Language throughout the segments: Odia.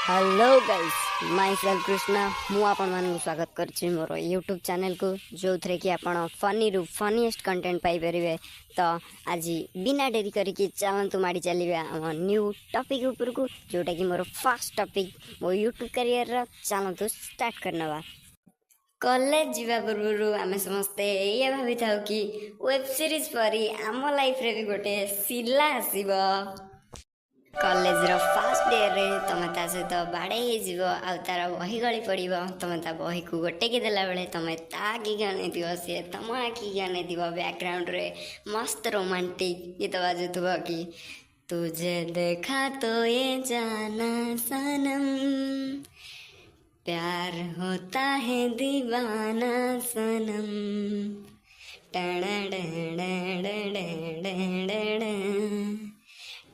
ହ୍ୟାଲୋ ଗାଇସ୍, ମାଇ ସେଲ୍ଫ କୃଷ୍ଣା। ମୁଁ ଆପଣମାନଙ୍କୁ ସ୍ୱାଗତ କରୁଛି ମୋର ୟୁଟ୍ୟୁବ୍ ଚ୍ୟାନେଲ୍କୁ, ଯେଉଁଥିରେ କି ଆପଣ ଫନିରୁ ଫନିଏଷ୍ଟ କଣ୍ଟେଣ୍ଟ ପାଇପାରିବେ। ତ ଆଜି ବିନା ଡେରି କରିକି ଚାଲନ୍ତୁ ମାଡ଼ି ଚାଲିବା ଆମ ନ୍ୟୁ ଟପିକ୍ ଉପରକୁ, ଯେଉଁଟାକି ମୋର ଫାର୍ଷ୍ଟ ଟପିକ୍ ମୋ ୟୁଟ୍ୟୁବ୍ କ୍ୟାରିୟରର। ଚାଲନ୍ତୁ ଷ୍ଟାର୍ଟ କରିନେବା। କଲେଜ ଯିବା ପୂର୍ବରୁ ଆମେ ସମସ୍ତେ ଏଇଆ ଭାବିଥାଉ କି ୱେବ୍ ସିରିଜ୍ ପରି ଆମ ଲାଇଫ୍ରେ ବି ଗୋଟେ ଶିଲା ଆସିବ। କଲେଜର ଫାର୍ଷ୍ଟ ଡେରେ ତମେ ତା ସହିତ ବାଡ଼େଇ ହେଇଯିବ ଆଉ ତାର ବହି ଗଳି ପଡ଼ିବ। ତମେ ତା ବହିକୁ ଗୋଟେକି ଦେଲାବେଳେ ତମେ ତା ଆଖିକି ଅନେଇଥିବ, ସିଏ ତମ ଆଖିକି ଅନେଇଥିବ। ବ୍ୟାକଗ୍ରାଉଣ୍ଡରେ ମସ୍ତ ରୋମାଣ୍ଟିକ୍ ଗୀତ ବାଜୁଥିବ କି "तुझे देखा तो ये जाना सनम, प्यार होता है दीवाना सनम, टण टण टण टण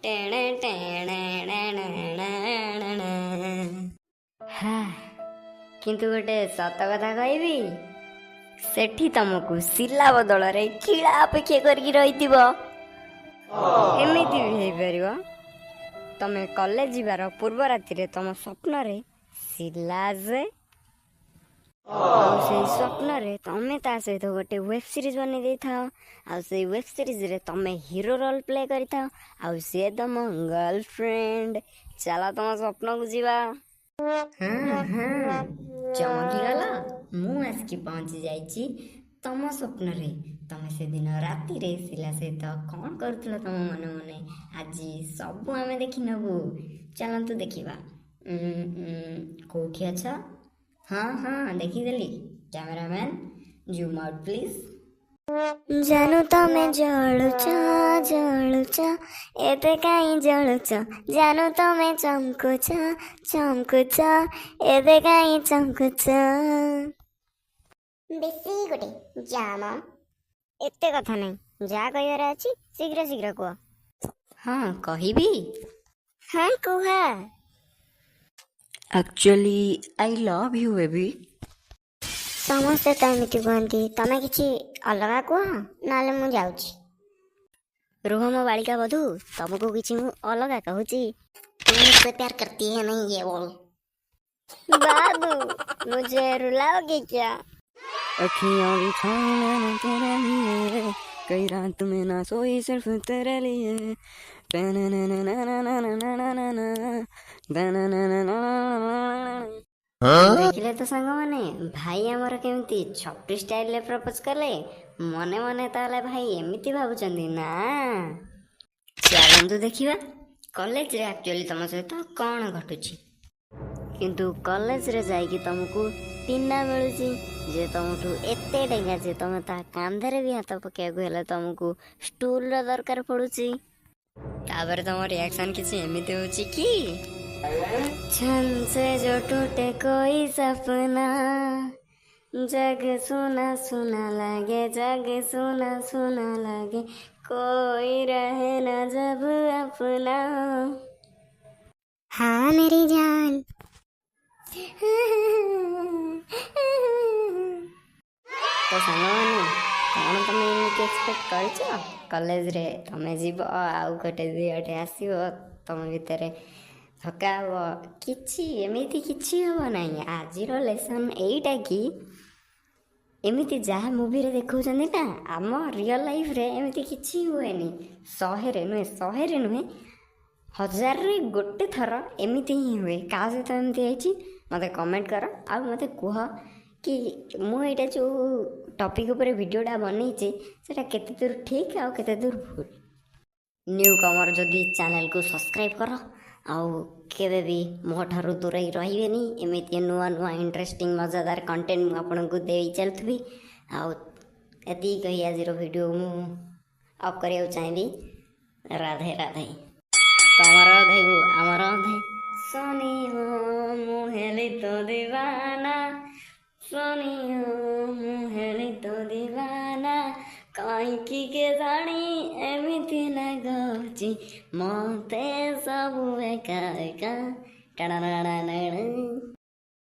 ଟେଣ ଟେଣ ଟେଣ।" ହଁ, କିନ୍ତୁ ଗୋଟେ ସତ କଥା କହିବି, ସେଠି ତମକୁ ଶିଲା ବଦଳରେ କିଳା ଅପେକ୍ଷା କରିକି ରହିଥିବ। ଏମିତି ବି ହେଇପାରିବ, ତମେ କଲେଜ ଯିବାର ପୂର୍ବ ରାତିରେ ତମ ସ୍ୱପ୍ନରେ ଶିଲା ଯେ, ଆଉ ସେଇ ସ୍ୱପ୍ନରେ ତମେ ତା ସହିତ ଗୋଟେ ୱେବ୍ ସିରିଜ୍ ବନେଇ ଦେଇଥାଅ, ଆଉ ସେଇ ୱେବ୍ ସିରିଜ୍ରେ ତମେ ହିରୋ ରୋଲ୍ ପ୍ଲେ କରିଥାଅ ଆଉ ସିଏ ତମ ଗର୍ଲଫ୍ରେଣ୍ଡ। ଚାଲ, ତମ ସ୍ୱପ୍ନକୁ ଯିବା। ହଁ, ଚମକି ଗଲ? ମୁଁ ଆସିକି ପହଞ୍ଚି ଯାଇଛି ତମ ସ୍ୱପ୍ନରେ। ତମେ ସେଦିନ ରାତିରେ ଶିଲା ସହିତ କ'ଣ କରୁଥିଲ ତମ ମନେ ମନେ, ଆଜି ସବୁ ଆମେ ଦେଖିନେବୁ। ଚାଲନ୍ତୁ ଦେଖିବା। କୋଉଠି ଅଛ? ହଁ, ଦେଖିଦେଲି। Cameraman, zoom out please. ଜାନୁ, ତମେ ଜଳୁଛ, ଜଳୁଛ, ଏତେ କାହିଁ ଜଳୁଛ? ଜାନୁ, ତମେ ଚମକୁଛ, ଚମକୁଛ, ଏତେ କାହିଁ ଚମକୁଛ? ବେଶୀ ଗୋଟେ ଜାମ। ଏତେ କଥା ନାହିଁ, ଯାହା କହିବାର ଅଛି ଶୀଘ୍ର ଶୀଘ୍ର କୁହ। ହଁ, କହିବି। ହଁ, କୁହ। Actually, I love you, baby. ସମସ୍ତେ ତ ଏମିତି କୁହନ୍ତି। ତମେ କିଛି ଅଲଗା କୁହ, ନହେଲେ ମୁଁ ଯାଉଛି। ରୁହ ମୋ ବାଳିକା ବଧୁ, ତମକୁ କିଛି ମୁଁ ଅଲଗା କହୁଛି। तू मुझसे प्यार करती है नहीं, ये बोल। बाबू, मुझे रुलाओगे क्या? अखियां बिछाई मैंने तेरे लिए, कई रात में ना सोई सिर्फ तेरे लिए। ना। ଦେଖିଲେ ତ ସାଙ୍ଗମାନେ, ଭାଇ ଆମର କେମିତି ଛପରି ଷ୍ଟାଇଲରେ ପ୍ରପୋଜ କଲେ। ମନେ ମନେ ତାହେଲେ ଭାଇ ଏମିତି ଭାବୁଛନ୍ତି ନା? ଚାଲନ୍ତୁ ଦେଖିବା କଲେଜରେ ଆକ୍ଚୁଆଲି ତମ ସହିତ କ'ଣ ଘଟୁଛି। କିନ୍ତୁ କଲେଜରେ ଯାଇକି ତମକୁ ଟିନା ମିଳୁଛି, ଯେ ତମଠୁ ଏତେ ଡେଙ୍ଗା ଯେ ତମେ ତା କାନ୍ଧରେ ବି ହାତ ପକେଇବାକୁ ହେଲେ ତମକୁ ଷ୍ଟୁଲର ଦରକାର ପଡୁଛି। ତାପରେ ତମ ରିଆକ୍ସନ କିଛି ଏମିତି ହଉଛି କି छन से जो टूटे कोई सपना, जग सुना सुना लगे, जग सुना सुना लगे, कोई रहे न जब अपना। हाँ, मेरी जान। ତ ସାଙ୍ଗମାନେ, କ'ଣ ତମେ ଏମିତି ଏକ୍ସପେକ୍ଟ କରିଛ? କଲେଜରେ ତମେ ଯିବ ଆଉ ଗୋଟେ ଝିଅଟେ ଆସିବ, ତମ ଭିତରେ ଧକ୍କା ହବ, କିଛି ଏମିତି କିଛି ହବ ନାହିଁ। ଆଜିର ଲେସନ୍ ଏଇଟା କି ଏମିତି ଯାହା ମୁଭିରେ ଦେଖାଉଛନ୍ତି ନା, ଆମ ରିଅଲ୍ ଲାଇଫ୍ରେ ଏମିତି କିଛି ହୁଏନି। 100ରେ ନୁହେଁ, 100ରେ ନୁହେଁ, ହଜାରରେ ଗୋଟେ ଥର ଏମିତି ହିଁ ହୁଏ। କାହା ସହିତ ଏମିତି ହେଇଛି, ମୋତେ କମେଣ୍ଟ କର ଆଉ ମୋତେ କୁହ କି ମୁଁ ଏଇଟା ଯେଉଁ ଟପିକ୍ ଉପରେ ଭିଡ଼ିଓଟା ବନେଇଛି, ସେଇଟା କେତେ ଦୂର ଠିକ୍ ଆଉ କେତେ ଦୂର ଭୁଲ। ନ୍ୟୁ କମର୍ ଯଦି ଚ୍ୟାନେଲକୁ ସବସ୍କ୍ରାଇବ୍ କର ଆଉ କେବେ ବି ମୋ ଠାରୁ ଦୂରେଇ ରହିବେନି। ଏମିତି ନୂଆ ନୂଆ ଇଣ୍ଟରେଷ୍ଟିଂ ମଜାଦାର କଣ୍ଟେଣ୍ଟ ମୁଁ ଆପଣଙ୍କୁ ଦେଇ ଚାଲୁଥିବି। ଆଉ ଏତିକି କହି ଆଜିର ଭିଡ଼ିଓ ମୁଁ ଅଫ୍ କରିବାକୁ ଚାହିଁବି। ରାଧେ ରାଧେ। ତମର ଅଧେକୁ ଆମର ଅଧେ। ସନି ହୋ, ମୁଁ ହେଲି ତ ଦିବାନା। ସନି ହୋ, ମୁଁ ହେଲି ତ ଦିବାନା। କାହିଁକି କେଜାଣି ଏମିତି ଲାଗୁଛି ମତେ ସବୁ ଏକା ଏକା। ଟାଣା।